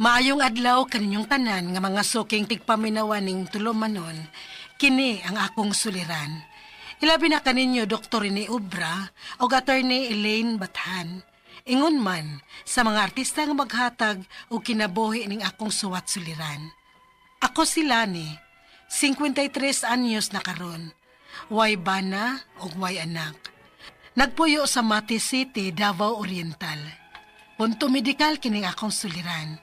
Maayong adlaw kaninyong tanan nga mga suking tigpaminawa ning tulumanon, kini ang akong suliran. Ilabi na kaninyo Dr. Rene Obra o Attorney Elaine Bathan. Ingon man sa mga artista nga maghatag og kinabuhi ning akong suwat suliran. Ako si Lani, 53 anyos na karon. Way bana ug way anak. Nagpuyo sa Mati City, Davao Oriental. Punto medikal kining akong suliran.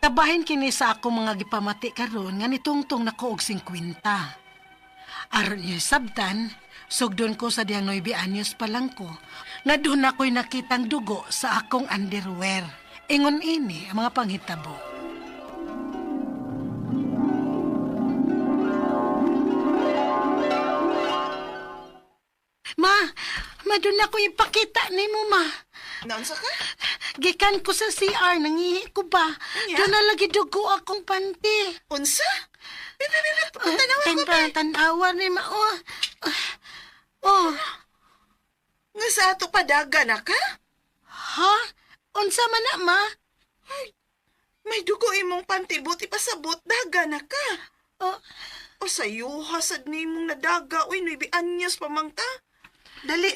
Kabahin kini sa akong mga gipamati karon nga nitungtong nako og 50. Aron niyo sabtan, sugdon ko sa diyang 9 anyos pa lang ko, nga doon ako'y nakitang dugo sa akong underwear. Ingon ini ang mga panghitabo. Ma, doon ako ipakita ni mo, ma. Naunsa ka? Gikan ko sa CR, nangihi ko ba? Unya? Doon na lagi dugo akong panty. Unsa? Bibi, bibi, tanawa ko ba? Tanawa ni ma. Oh. Oh. Nga sa ato padaga na ka? Ha? Unsa man na, ma? Ay, may dugo imong panty, buti pa sabot, daga na ka. Oh. O sayuha sad nimong nadaga, uy, 9 anyos pa mang ta. Dali,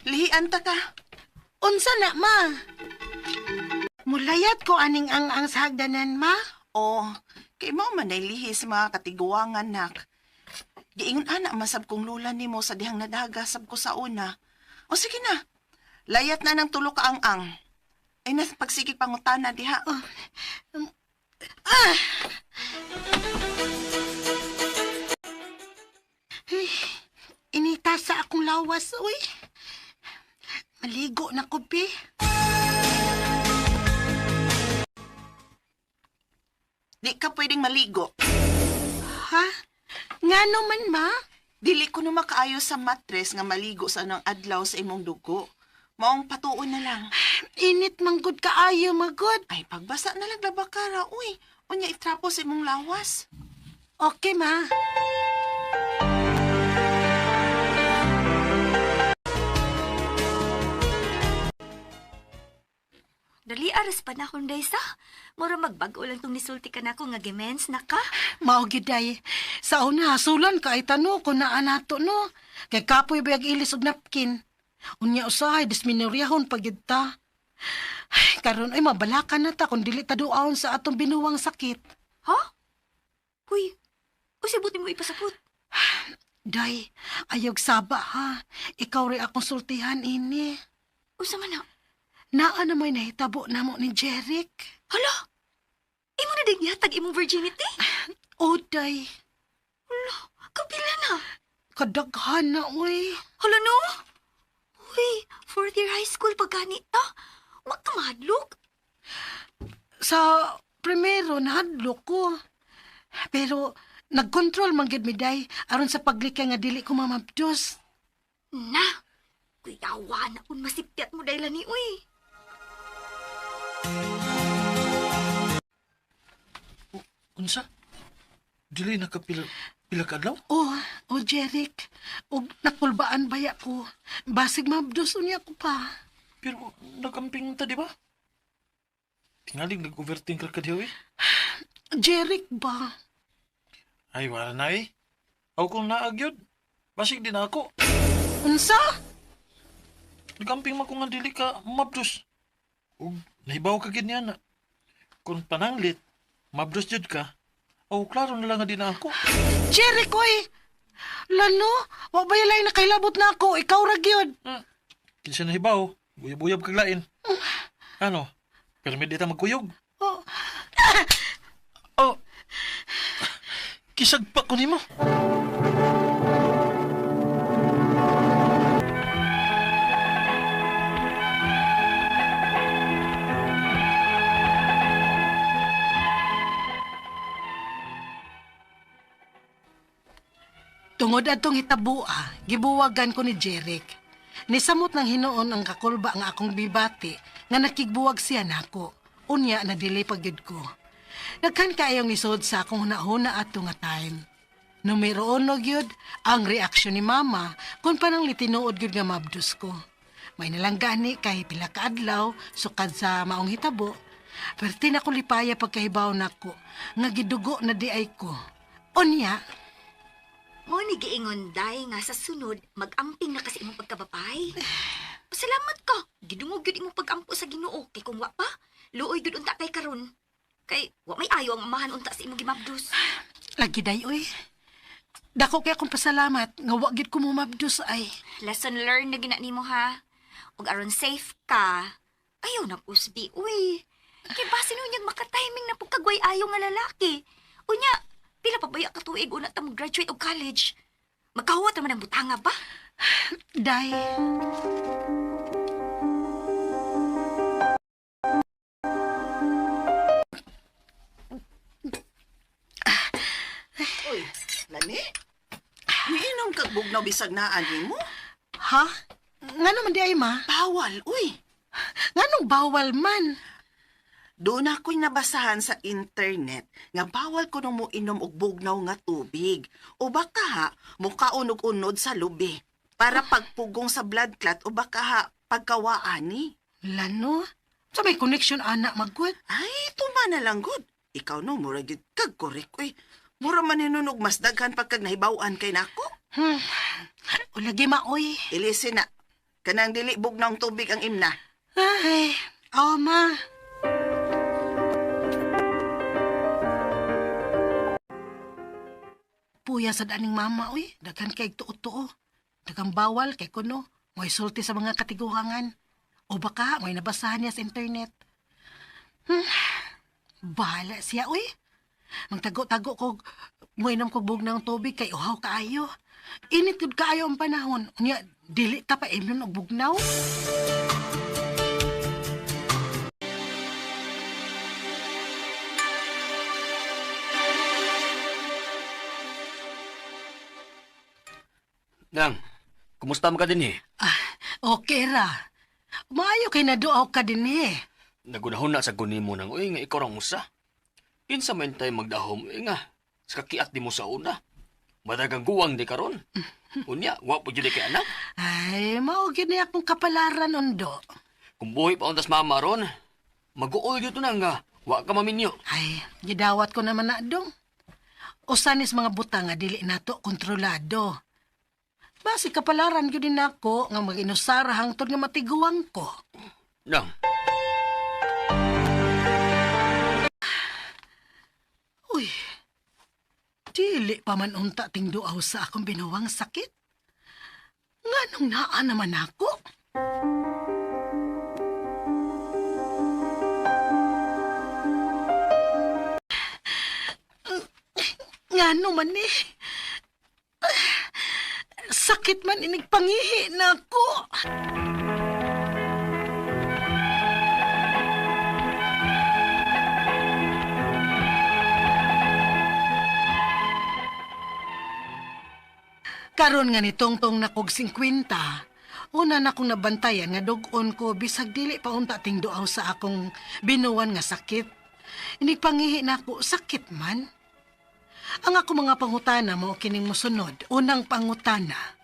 lihian ta ka. Unsa na, ma? Mulayat ko aning ang sa hagdanan, ma? Oh, kay mao man ay lihi sa mga katiguangan, nak. Giingon ana masab kong lula nimo sa dihang nadaga sab ko sa una. O sige na, layat na ng tulo ka ang-ang. Ay nas pagsigig pangutana diha. Oh. Ah! Ay, inita sa akong lawas, uy. Maligo na ko, bi. Di ka pwedeng maligo. Ha? Ngano man, ma? Dili ko no makaayo sa matres nga maligo sa anong adlaw sa imong dugo. Maong patuon na lang. Init manggod kaayo, magod. Ay, pagbasa na lang labakara, uy. Unya itrapo sa imong lawas. Okay, ma. Dali aras pa na akong daysa. Mura magbag-o lang tong nisulti ka na ako nga gimens na ka. Mao gyud day. Sa una hasulan ka ay tano ko naa nato no. Kay kapoy bayag ilis og napkin. Unya usahay disminoryahon pag gyud ta. Ay, karon ay mabalakan na ta kung dili ta duaon sa atong binuwang sakit. Ha? Huy, usi buti mo ipasapot. Day, ayog saba ha. Ikaw rin akong sultihan ini. Usa man na. Naa na may nahitabo namo ni Jeric. Hala! Imo na din yatag imong virginity? O, day. Hala, kapila na. Kadaghan na, uy. Hala no? Uy, fourth year high school pagkani ta. Wag ka mahadlok. Sa primero, nahadlok ko. Pero, nagkontrol man gyud mi, day, aron sa paglikay nga dili ko mamabdos. Na! Kuyawa na kung masipyat mo dahil ni, uy. Unsa? Dili na ka pila, pila ka adlaw? Oh, oh, Jeric. Og nakulbaan baya ko. Basig mabdos unya ko pa. Pero nagamping ta, di ba? Tingaling nag-overthinker ka diha, eh. Jeric ba? Ay, wala na eh. Ako kung naag yun. Basig din ako. Unsa? Nagamping man ko nga dili ka mabdos. Ug nahibaw ka gid niya na. Kung pananglit, mabdos jud ka. O klaro na lang nga di na ako. Jeric, oy! Lano, wa ba yalay nakailabot na ako? Ikaw ra gyud. Kinsa nahibaw, buyab-buyab kag lain. Ano? Pero may di ta magkuyog. Oh, Oh. Kisagpa ko nimo. Tungod atong hitabua, gibuwagan ko ni Jeric. Nisamot ng hinuon ang kakulba nga akong bibati nga nakigbuwag siya nako. Unya na dili pagyud ko. Nagkan kaayong nisod sa akong hunahuna ato nga time. Numero uno gyud ang reaksyon ni mama kung panang litinuod gyud nga mabdos ko. May nalang gani kay pila ka adlaw sukad sa maong hitabo. Perti na ko lipaya pagkahibaw nako nga gidugo na di ay ko. Unya, Mo ni giingon day nga sa sunod mag-amping na kasi imong pagkababay. Pasalamat ka. Gidungog gyud imong pag-ampo sa Ginoo kay kung wa pa, luoy gyud unta kay karon. Kay wa may ayo ang amahan unta sa imong gimabdos. Lagi day oy. Dako kay akong pasalamat nga wa gid ko mumabdos ay. Lesson learned na gina nimo ha. Ug aron safe ka, ayaw na usbi uy. Kay basin unyag makatiming na pugkagway ayo nga lalaki. Unya, pila pa baya ka tuig una ta mo graduate og college. Magkahuwat naman ang butanga ba? Day. Uy, lani. Miinom kag bugnaw bisag naa nimo? Ha? Nga naman di ay ma? Bawal, uy. Nganong bawal man? Doon ako'y nabasahan sa internet nga bawal ko nung moinom og bugnaw nga tubig. O baka ha, mukaon og unod sa lubi. Para pagpugong sa blood clot o baka ha, pagkawaan ni. Lano? Sa may connection ana magwad? Ay, tuma na lang gud. Ikaw no, mura gyud kag korek uy. Mura man hinunog mas daghan pagkag nahibaw-an kay nako. Ulagi ma oy. Ilisin na. Kanang dili bugnawng tubig ang imna. Ay, aw ma. Puya sa daning mama oy, daghan kay tuo-tuo. Daghang bawal kay kuno, mo'y sulti sa mga katiguhangan. O baka may nabasahan niya sa internet. Bahala siya oy. Magtago-tago ko moinom ko bug ng tubig kay uhaw kaayo. Init gud kaayo ang panahon. Unya dili ta pa imnon og bugnaw. Nang, kumusta man ka din eh? Ah, okay ra. Maayo kay naduaw ka din eh. Nagunahon na sa gunimo nang uy nga ikaw rang usa. Kinsa man tayo magdahom uy nga. Sa kakiat di mo sa una. Madagang guwang di karon. Unya, wa po jud kay anak. Ay, mao gyud ni akong kapalaran undo. Kung buhi pa untas mama ron, mag-uol gyud to na nga. Wa ka maminyo. Ay, gidawat ko naman na dong. Usanis mga butang nga dili nato kontrolado. Basi kapalaran gyud din nako nga mag-inusara hangtod nga matiguang ko. Nang, Uy, dili pa man unta tingduaw sa akong binuwang sakit. Nganong naa naman ako? Ngano man eh. Sakit man inig pangihi na ako. Karon nga nitong tong nakog 50, una na kong nabantayan nga dug-on ko bisag dili pa unta tingduaw sa akong binuwan nga sakit. Inig pangihi nako sakit man. Ang ako mga pangutana mao kining mosunod. Unang pangutana.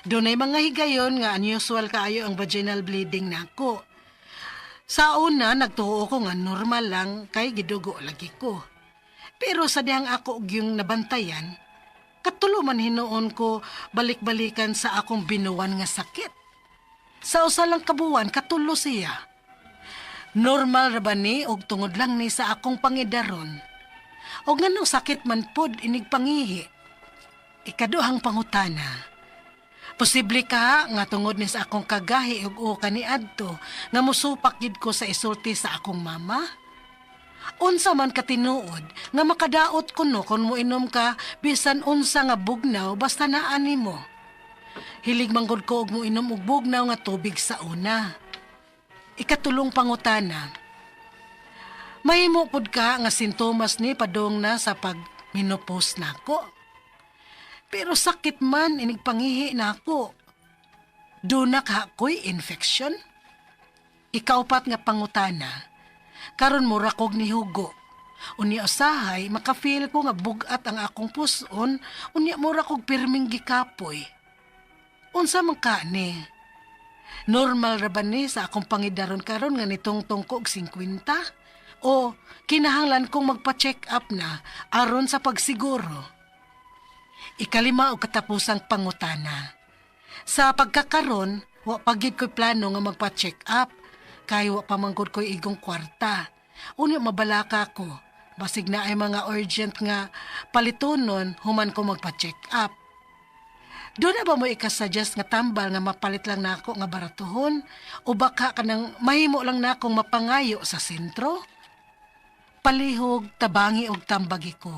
Dunay mga higayon nga unusual kaayo ang vaginal bleeding nako. Sa una, nagtuo ko nga normal lang kay gidugo lagi ko. Pero sa dihang ako og yung nabantayan, katulo man hinuon ko balik-balikan sa akong binuwan nga sakit. Sa usa lang kabuwan, katulo siya. Normal ra ba ni og tungod lang ni sa akong pangidaron? Og nganong sakit man pod inig pangihi? Ikaduhang pangutana. Posible ka nga tungod ni sa akong kagahi ug o kaniadto nga musupak gid ko sa isulti sa akong mama? Unsa man katinuod nga makadaot kuno kung moinom ka bisan unsa nga bugnaw basta naa nimo. Hilig manggod ko og moinom og bugnaw nga tubig sa una. Ikatulong pangutana. Mahimo pud ka nga sintomas ni padung na sa pag menopause nako. Pero sakit man inig pangihi nako. Duna ka ko'y infection? Ikaupat nga pangutana. Karon mura kog nihugo. Unya usahay makafeel ko nga bugat ang akong puson, unya mura kog pirming gikapoy. Unsa man ka ni? Normal ra ba ni sa akong pangidaron karon nga nitungtong ko og 50? O kinahanglan kong magpa-check up na aron sa pagsiguro? Ikalima og katapusang pangutana. Sa pagkakaron, wa pa gid ko'y plano nga magpa-check up kay wa pa man gud ko'y igong kwarta. Unya mabalaka ko, basig na ay mga urgent nga palitonon human ko magpa-check up. Doon na ba mo ikasuggest nga tambal nga mapalit lang nako nga baratuhon o baka kanang mahimo lang nakong mapangayo sa sentro? Palihog, tabangi og tambagi ko.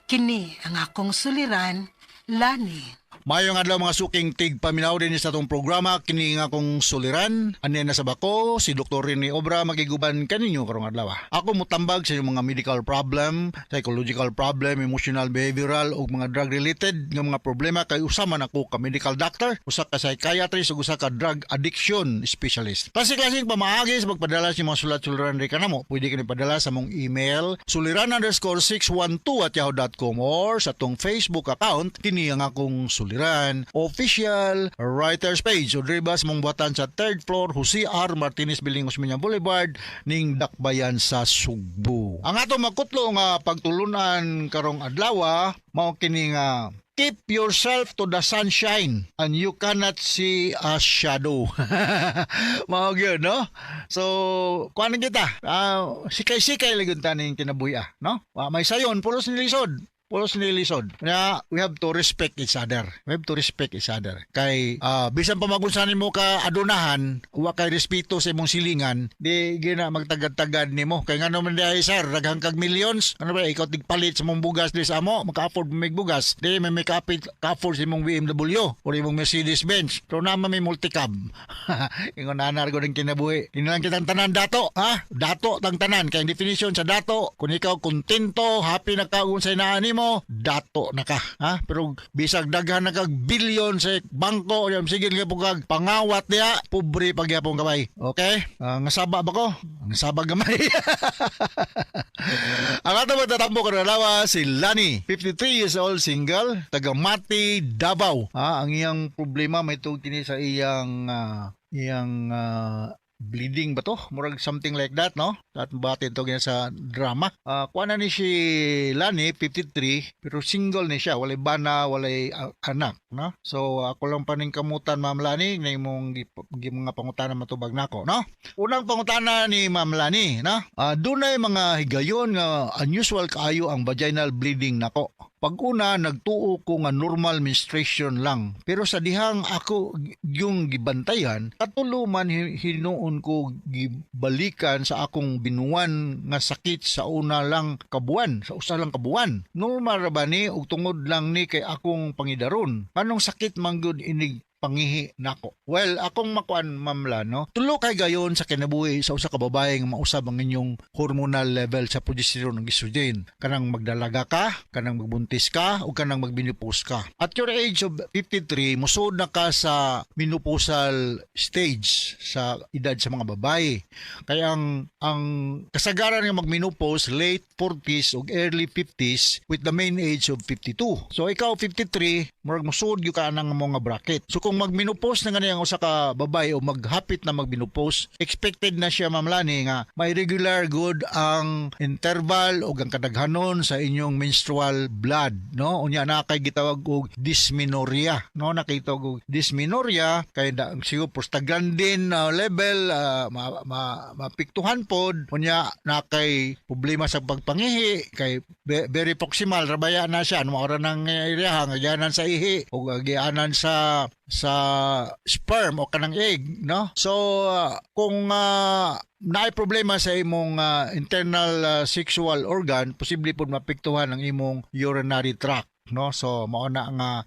Kini ang akong suliran, Lani. Mayong adlaw mga suking tigpaminaw din sa atong programa kini nga akong suliran ani na sa bako si Dr. Rene Obra makiguban kaninyo karong adlaw. Ako motambag sa inyong mga medical problem, psychological problem, emotional, behavioral ug mga drug related nga mga problema kay usa man ako ka medical doctor, usa ka psychiatrist ug usa ka drug addiction specialist. Klase-klaseng pamaagi sa pagpadala sa mga sulat-suliran ri kanamo. Pwede kini padala sa mong email suliran_612@yahoo.com or sa atong Facebook account kini ang akong suliran official writers page o diri ba sa mong buhatan sa third floor, Jose R. Martinez Building, Osmeña Boulevard ning Dakbayan sa Sugbo. Ang atong makutlo nga pagtulunan karong adlaw mao kini nga "Keep yourself to the sunshine and you cannot see a shadow." Mao gyud, no? So, kuan kita. Sikay-sikay lang ta ning kinabuhi, no? May sayon, pulos ni lisod. Pulos ni lisod. Kaya we have to respect each other. We have to respect each other. Kay bisan pa magunsanin mo ka adunahan, wa kay respeto sa imong silingan, di gina magtagad-tagad nimo. Kay ngano man diay, sir, daghang kag millions. Ano ba ikaw tigpalit sa mong bugas di sa amo, maka-afford mo mig bugas. Di may may kapit ka-afford sa imong BMW o imong Mercedes Benz. Pero naman may multicab. Ingon ana ko ng kinabuhi. Hindi lang kitang tanan dato, ha? Dato tang tanan. Kay ang definition sa dato, kung ikaw kontento, happy na ka kung sa inaan nimo, dato na ka, ha? Pero bisag daghan na kag bilyon sa bangko, o sige nga po kag pangawat niya, pobre pagyapon kamay. Okay? Nga saba ba ko? Nga saba gamay. Ang ato magtatampo karon adlaw si Lani, 53 years old, single, taga Mati, Davao. Ha, ang iyang problema may tungod kini sa iyang bleeding ba to? Murag something like that, no? At bati ito ganyan sa drama. Kuha na ni si Lani, 53, pero single ni siya. Walay bana, walay anak, no? So, ako lang paning kamutan, Ma'am Lani, na imong mga pangutana matubag nako, no? Unang pangutana ni Ma'am Lani, no? Dunay mga higayon nga unusual kaayo ang vaginal bleeding nako. Pag una, nagtuo ko nga normal menstruation lang. Pero sa dihang ako yung gibantayan, katulo man hinuon ko gibalikan sa akong binuan nga sakit sa una lang kabuan, sa usa lang kabuan. Normal ra ba ni ug tungod lang ni kay akong pangidaron? Anong sakit man gyud inig pangihi nako? Well, akong makuan, Ma'am La, no? Tulo kay gayon sa kinabuhi sa usa ka babae nga mausab ang inyong hormonal level sa progesterone ug estrogen. Kanang magdalaga ka, kanang magbuntis ka, o kanang magmenopause ka. At your age of 53, musod na ka sa menopausal stage sa edad sa mga babae. Kaya ang kasagaran nga magmenopause late 40s ug early 50s with the main age of 52. So ikaw 53, murag musod gyud ka anang mga bracket. So kung magmenopause na gani ang usa ka babae o maghapit na magmenopause, expected na siya, Ma'am Lani, nga may regular good ang interval o ang kadaghanon sa inyong menstrual blood, no? Unya na kay gitawag og dysmenorrhea, no? Nakitawag og dysmenorrhea kay da, siguro prostaglandin level ma, ma, mapiktuhan pod. Unya na kay problema sa pagpangihi kay very proximal rabaya na siya, no? Maura nang area nga gianan sa ihi o gianan sa sperm o kanang egg, no? So kung naay problema sa imong internal sexual organ, posible pud mapiktuhan ang imong urinary tract, no? So mao na nga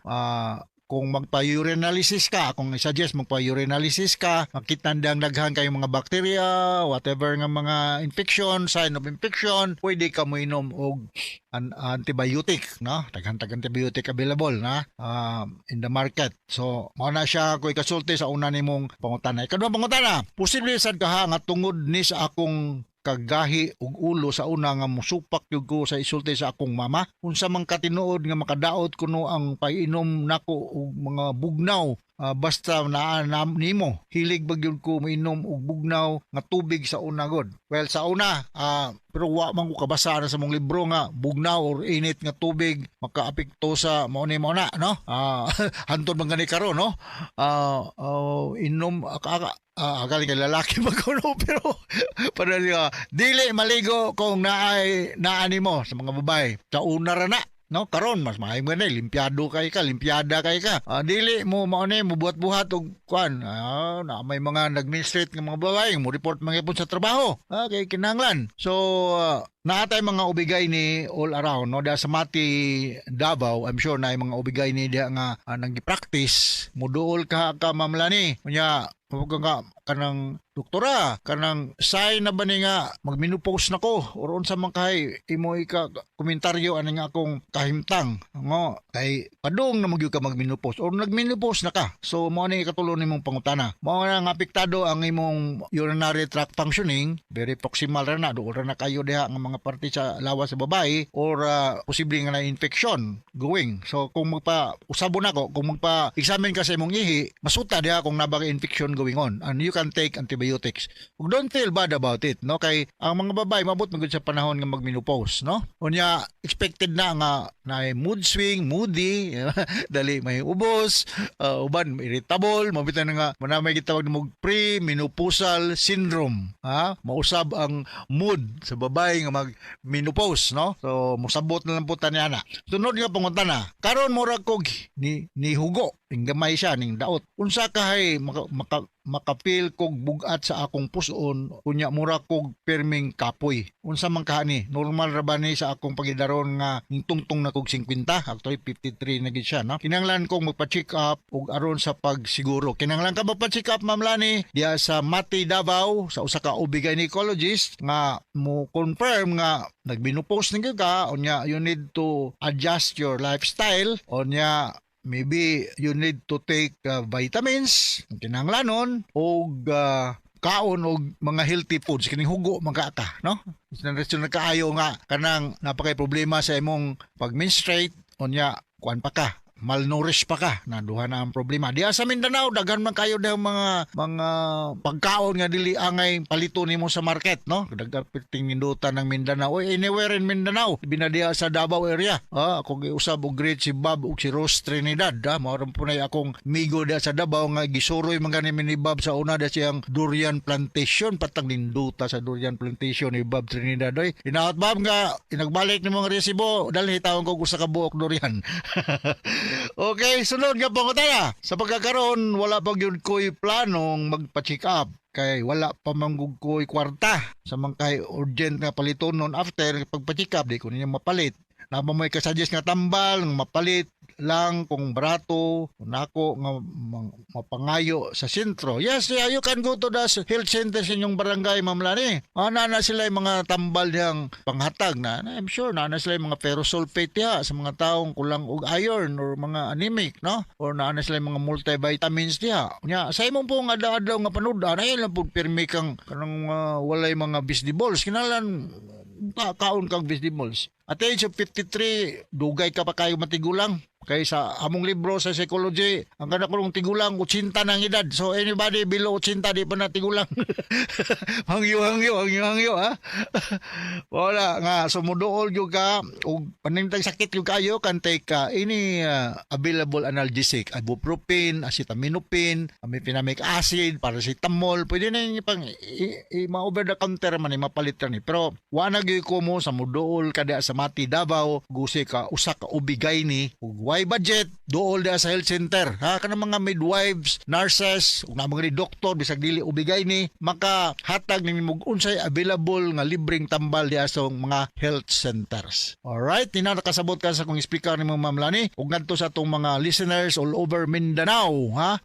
kung magpa-urinalysis ka, kung i-suggest magpa-urinalysis ka, makita ndang daghan kayong mga bakterya, whatever nga mga infection, sign of infection, pwede ka moinom og antibiotic, no? Daghan tag antibiotic available na in the market. So, mao na siya ko ikasulti sa una nimong pangutana. Ikaduhang pangutana, posible sad kaha nga tungod ni sa akong kagahi og ulo sa una nga musupak gyud ko sa isulti sa akong mama? Unsa man katinuod nga makadaot kuno ang painom nako og mga bugnaw? Basta naa na nimo, hilig ba gyud ko mainom og bugnaw nga tubig sa una god. Well, sa una, pero wa man ko kabasa na sa mong libro nga bugnaw or init nga tubig makaapekto sa mao ni mao na, no? Hantod man gani karon, no? Inom akala kay lalaki ba ko, no? Pero para niya dili maligo kung naay naa nimo sa mga babae. Sa una ra na, no? Karon mas maayo man, limpyado kay ka, limpiada kay ka. Dili mo mao ni mo buhat-buhat og kuan, na may mga nag-menstruate nga mga babae mo report mga sa trabaho, kay kinahanglan. So naa tay mga OB-GYN all around, no, da sa Mati Davao. I'm sure na mga OB-GYN diha nga nang-practice. Muduol ka ka, Ma'am Lani, unya huwag nga kanang doktora, kanang sign na ba ni nga magmenopause na ko or unsa man kay imo ika komentaryo ani nga akong kahimtang ngo kay padung na magyud ka magmenopause or nagmenopause na ka. So mao ni ikatulo nimong pangutana. Mao na nga apektado ang imong urinary tract functioning, very proximal ra na, duol ra na kayo diha nga mga parte sa lawas sa babae or posible nga na infection going. So kung magpa usabon nako, kung magpa examine ka sa imong ihi, masuta diha kung naa ba kay infection going on and you can take antibiotics. Ug don't feel bad about it, no, kay ang mga babae mabot man gud sa panahon nga magmenopause, no? Unya expected na nga na mood swing, moody, dali may ubos, uban irritable, mabita na nga mana may gitawag na pre-menopausal syndrome, ha? Mausab ang mood sa babae nga mag-menopause, no? So mosabot na lang po ta niya na. Sunod nga pangutana, karon mura kog ni hugo ning gamay siya ning daot. Unsa kahay maka-feel kog bugat sa akong puson, unya mura kog perming kapoy? Unsa man kaha ni? Normal ra ba ni sa akong pagidaron nga ning tungtong na kog 50? Actually 53 na gid siya, no? Kinahanglan kong magpa-check up og aron sa pagsiguro. Kinahanglan ka magpa-check up, Ma'am Lani, diya sa Mati Davao sa usa ka OB gynecologist nga mo confirm nga nagmenopause na gyud ka. Unya you need to adjust your lifestyle, unya maybe you need to take vitamins kung kinahanglanon og kaon og mga healthy foods, kining hugo man ka ka, no? Diretso na kaayo nga kanang napakay problema sa imong pag-menstruate, unya kuan pa ka, malnourished pa ka na, duha na ang problema. Diya sa Mindanao daghan man kayo dahil mga pagkaon nga dili angay palito nimo sa market, no? Daghan perting nindutan ng Mindanao. Oy, anywhere in Mindanao, binadiya sa Davao area. Ako giusab og great si Bob ug si Rose Trinidad, mao ron po na akong migo diya sa Davao nga gisuroy man gani ni Bob sa una diya siyang durian plantation. Patang ninduta sa durian plantation ni Bob Trinidad, oy. Hinaot, Bob, nga inagbalik ni mga resibo, dalhi tawon ko usa ka buok durian. Okay, sunod nga pangutana. Sa pagkakaroon, wala pa gyud ko'y planong magpa-check up kay wala pa man gud ko'y kwarta sa man kay urgent nga palitonon after pagpa-check up, di ko ninyo mapalit. Naa ba mo'y kasuggest nga tambal nga mapalit lang kung barato nako nga mapangayo sa sentro? Yes, yeah, you can go to the health center sa inyong barangay, Ma'am Lani. Na sila yung mga tambal niyang panghatag na, na I'm sure na sila yung mga ferrosulfate diha sa mga taong kulang og iron or mga anemic, no? Or na sila yung mga multivitamins diha. Nya, sa imong pong adlaw-adlaw nga panud-an, ayun lang po pirmi kang kanang walay mga vegetables. Kinahanglan kaon kang vegetables. At the age of 53, dugay ka pa kayo matigulang. Kay sa among libro sa psychology, ang kana kulong tigulang, 80 ng edad. So anybody below 80, di pa na tigulang. Hangyo, hangyo, hangyo, hangyo, ha. Wala nga sumuduol gyud ka og paningtag sakit gyud kayo, can take any available analgesic, ibuprofen, acetaminophen, mefenamic acid, paracetamol, pwede na yung pang ma over the counter man ni mapalit ra ni. Pero wa na gyud ko mo sa muduol ka diha sa Mati Davao, gusi ka usa ka OB-GYN ug way budget, duol diha sa health center, ha, kanang mga midwives, nurses ug na mga ni doktor bisag dili OB-GYN makahatag nimo unsay available nga libreng tambal diha sa mga health centers. Alright, tina nakasabot ka sa kong speaker nimo, Ma'am Lani, ug ngadto sa atong mga listeners all over Mindanao, ha.